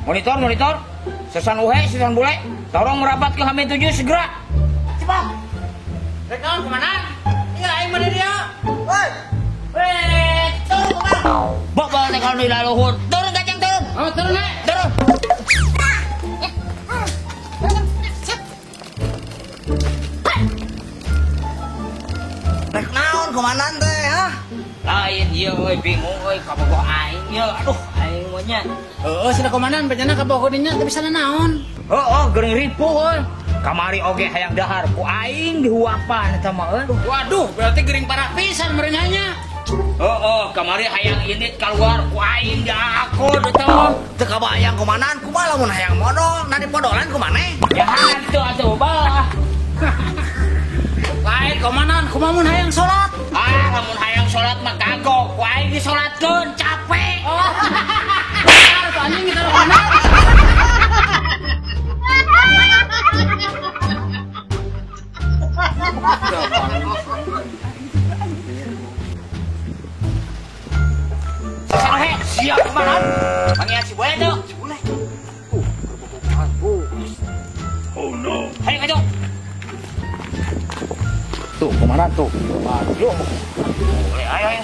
Monitor, monitor. Sesan Uhe, Sesan Bule, tolong merapat ke H-7 segera. Cepat. Rek naon kemana? Iya aing mah dia. Woi. Weh, turun kemana? Bobol teh kalau di laluhur. Turun kacang turun. Oh, turun eh. Turun. Rek naon komandan teh, ha? Lain ieu euy bingung euy kabogoh aing ieu. Aduh, aing mah nya. Heeh, cenah komandan bejana kabogoh dinya teu bisa nanaon. Heeh, geuring ripuh euy. Kamari oge hayang dahar ku aing dihuapan eta mah euy. Waduh, berarti geuring parah pisan meureun nya. Heeh, kamari hayang indit keluar ku aing diakon eta mah. Teu kabayang komandan, kumaha lamun hayang modol, na dipodolan ku maneh? Ya hantu atuh bah. Lain komandan, kumaha mun hayang salat? Ah, lamun hayang salat mah kagok, ku aing disolatkeun, capek. Oh. Tuh anjing kita komandan. Sahe, siap komandan. Panggil si Bule tuh. Si Bule. Oh no. Hayo kacau. Tuh, komandan tuh. Aduh. Boleh, ayo, ayo.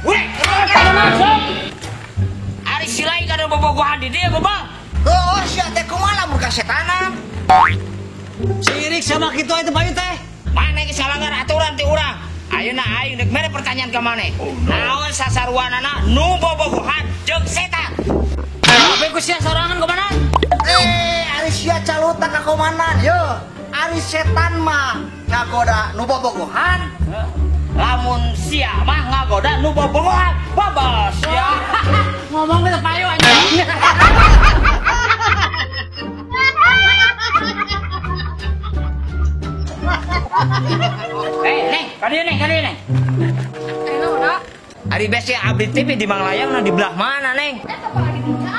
Weh, komandan, sok. Ari silai kada bobogohan di dieu, Bang. Heuh, sia teh kumaha lamun kasetanan? Sirik sama kitu atuh payu teh. Maneh geus ngalanggar aturan ti urang. Ayeuna aing deuk mere pertanyaan ka maneh. Naon sasaruanana nu bobogohan jeung setan? Tapi ku sia sorangan komandan. Eh, ari sia calutan ka komandan, yo. Ari setan mah ngagoda nu bobogohan. Lamun sia mah ngagoda nu bobogohan, babas sia. Ngomong teh payu anjing. Eh, Neng, kadieu Neng, kadieu Neng. Eh, naon? Ari bese abdi TV di Manglayang di belah mana, Neng? Eta apa lagi dinya?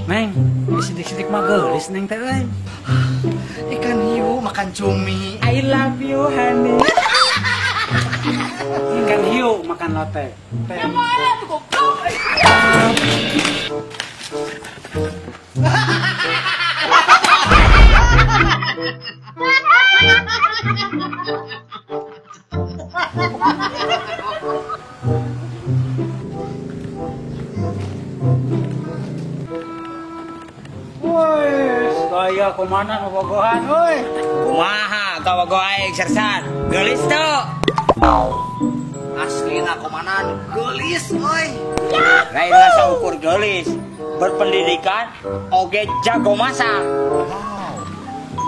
Neng, sidik-sidik mah geulis Neng teh euy. Ikan hiu makan cumi. I love you, honey. Ikan hiu makan lotek. Yang mana tuh goblok? Woi, gaya komandan bobogohan euy. Kumaha kabogoh aing sersan? Geulis teu? Aslina komandan geulis euy. Lain rasa ukur geulis, berpendidikan oge jago masak.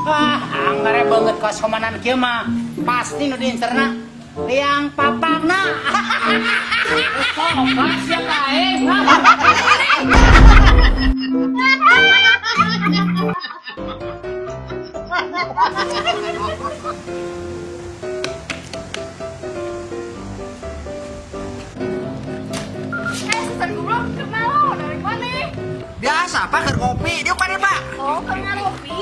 Ah, anggere banget kos komandan kieu mah. Pasti nu diincerna liang papangna. Kok pas ya ka aing. Eh, suster goblok kenal dari mana? Biasa Pak keur ngopi, dieu ka Pak. Oh, keur ngopi.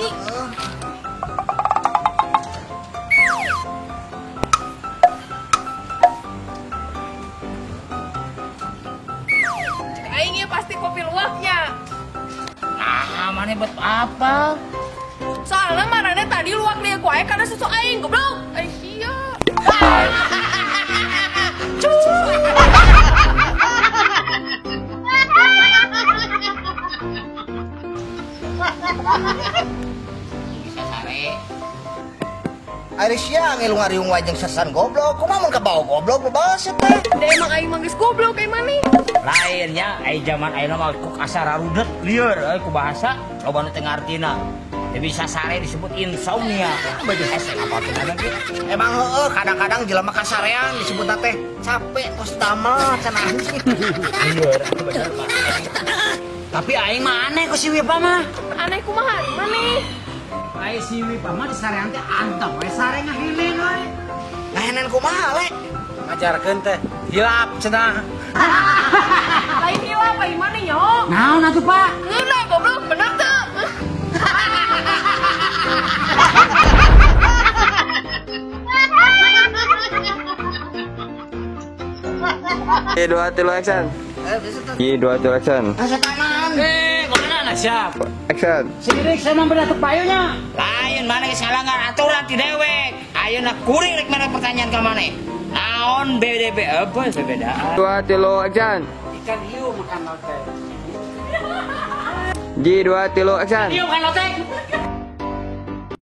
Cek aing ieu pasti kopi luwaknya. Nah, maneh buat apa? Soalnya marane tadi luwak dia ku aing karena susu aing goblok. Ai sia. Bisa sare. Ari sia ngilu ngariung wae jeung sersan goblok. Kumaha mun kabawa goblok bebas teh. Da emang aing mah geus goblok aing maneh. Lainnya ai zaman ayeuna mah ku kasar rudet lieur euy ku bahasa loba nu teu ngartina. Teu bisa sare disebut insomnia. Baju hese apa teh lagi. Emang heueuh kadang-kadang jelema kasarean disebutna teh capek tos damel cenah. Lieur atuh bener Pak. Tapi aing mah aneh ku si Wipa mah. Aneh kumaha maneh? Ai si Wipa mah disarean teh anteng we sare ngahenen we. Ngahenen kumaha le? Ngajarkeun teh hilap cenah. Lain hilap aing maneh nyo. Naon atuh Pak? Ngeunah goblok bener teu? 2, 3, action. Ji 2 3 action. Kasetanan. Eh, kumaha siap. Action. Sirik saya mah bener payunya. Lain mana geus ngalanggar aturan ti dewek. Ayeuna kuring rek mere pertanyaan ka maneh. Naon BDB apa perbedaan? 2 3 action. Ikan hiu makan lotek. Ji 2 3 action. Hiu makan lotek.